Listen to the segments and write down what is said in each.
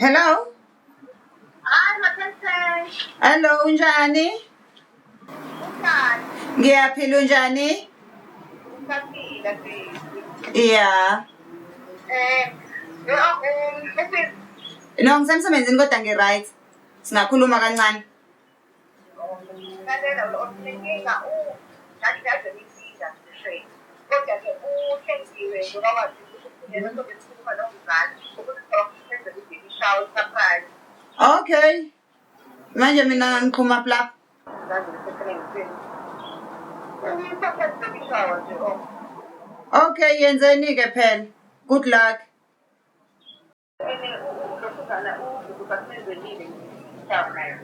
Hello? Hayi Mathemthembe, Hello, unjani? unjani? Ngiyaphila unjani? Ngisaphila sisi. Yeah. Eh, eh, No, ngisemsebenzini kodwa ngi-right. Singakhuluma kancane. Lalela inkinga ngathi inkinga nje. Kodwa-ke uhlengiwe ngoba wazi ukuthi yena sobe sikhuluma nomzali ukuthi senzele i-baby shower surprise. Okay. Manje mina ngiqhuma lapha. Ngazi ngisebengiseni. I-surprise baby shower nje oh. Okay, yenzeni-ke phela. Good luck. Ene ulokhuzana ugugu sakumenzelile shower nayo.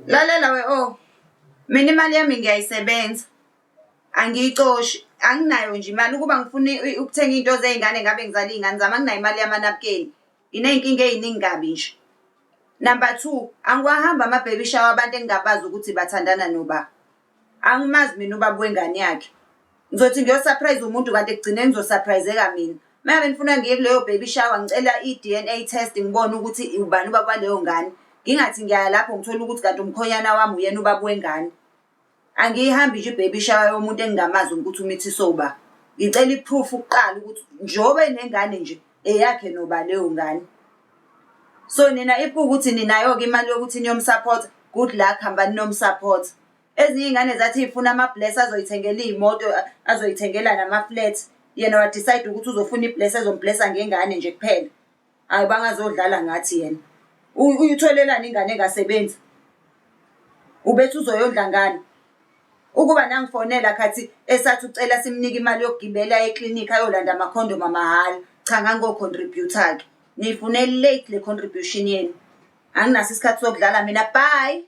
Lalela we oh. Mina imali yami ngiyayisebenza. Angiyicoshi, anginayo nje imali ukuba ngifuna ukuthenga iy'nto zey'ngane ngabe ngizala iy'ngane zami, anginayo imali yamanabukeni. Nginey'nkinga ey'ningi kabi nje. Number two, angiwahamba ama-baby shower abantu engingabazi ukuthi bathandana noba. Angimazi mina ubaba wengane yakhe. Ngizothi ngiyo-surprise umuntu kanti ekugcineni ngizo-surprise-eka mina. Uma ngabe nifuna ngiye kuleyo baby shower ngicela i-D_N_A test ngibone ukuthi ubani ubaba waleyo ngane. Ngingathi ngiyaya lapho ngithole ukuthi kanti umkhonyana wami uyena ubaba wengane. Angiyihambi nje i-baby shower yomuntu engingamazi ukuthi umithiswe uba. Ngicela i-proof kuqala ukuthi njengoba enengane nje eyakhe noba leyo ngane. So nina if kuwukuthi ninayo-ke imali yokuthi niyom-support-a, good luck hambani niyom-support-a. Ezinye iy'ngane zathi y'funa ama-blesser azoy'thengela iy'moto, azoy'thengela nama-flat. Yena wa-decide ukuthi uzofuna i-blesser ezom-bless-a ngengane nje kuphela. Hhayi bangazodlala ngathi yena. Uyitholelani ingane engasebenzi? Ubethi uzoyondla ngani? Ukuba nangifonela khathi esathi ucela simnike imali yokugibela aye eklinikhi ayolanda amakhondomu amahhala. Cha ngangiyo-contribute-a-ke. Niyifune late le contribution yenu. Anginaso isikhathi sokudlala mina, bye.